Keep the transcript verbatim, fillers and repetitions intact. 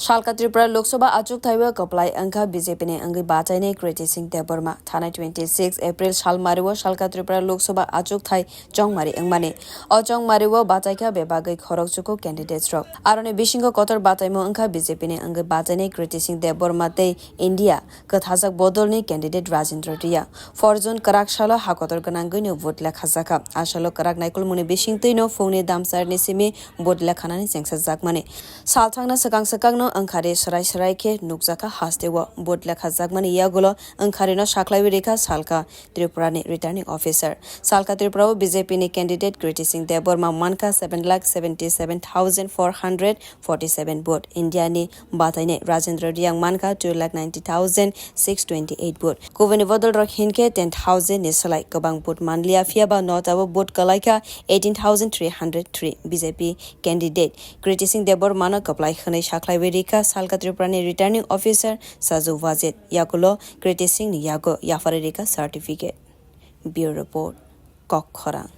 Salka Tripura Lok Sabha achukthai o kwplai wngkha B J P ni wngwi bachainai Kriti Singh Debbarma. Thanai twenty six April salmari o Salka Tripura Lok Sabha achukthai chongmari wngmani. O chongmari o bachaikha bebagwi khorokchuku candidates rok. Aroni bisingo kotor bachaimo wngkha B J P ni wngwi bachainai Kriti Singh Debbarma tei India kwthajak bodolni candidate Rajendra Reang. Forjon kwrak salo hakotor gwnangwino vote lekhajakha. Asalo kwrak naikolmungni bisingtwino phungni damsarni simi vote lekhanani chengsajakmani. Salthangno swkang swkangno wngkhari swrai swrai khe nukjakha hasteo. Vote lekhajakmani yagulo wngkharino sakhlaiwi rikha Salka Tripurani returning officer. Salka Tripura o B J P ni candidate Kriti Singh Debbarma mankha seven lakh seventy seven thousand four hundred forty seven vote. India ni batainai Rajendra Reang mankha two lakh ninety thousand six twenty eight vote. Kubuni bodol rok hinkhe ten thousand ni slai kwbang vote manliya, phiyaba notabo vote kwlaikha eighteen thousand three hundred three. B J P candidate Kriti Singh Debbarma no kwplai hwnwi sakhlaiwi rikha Salka Tripura ni returning officer Saju Wajid. Yagulo Kriti Singh ni yago yapharwi rikha certificate. Bureau Report, Kokkhorang.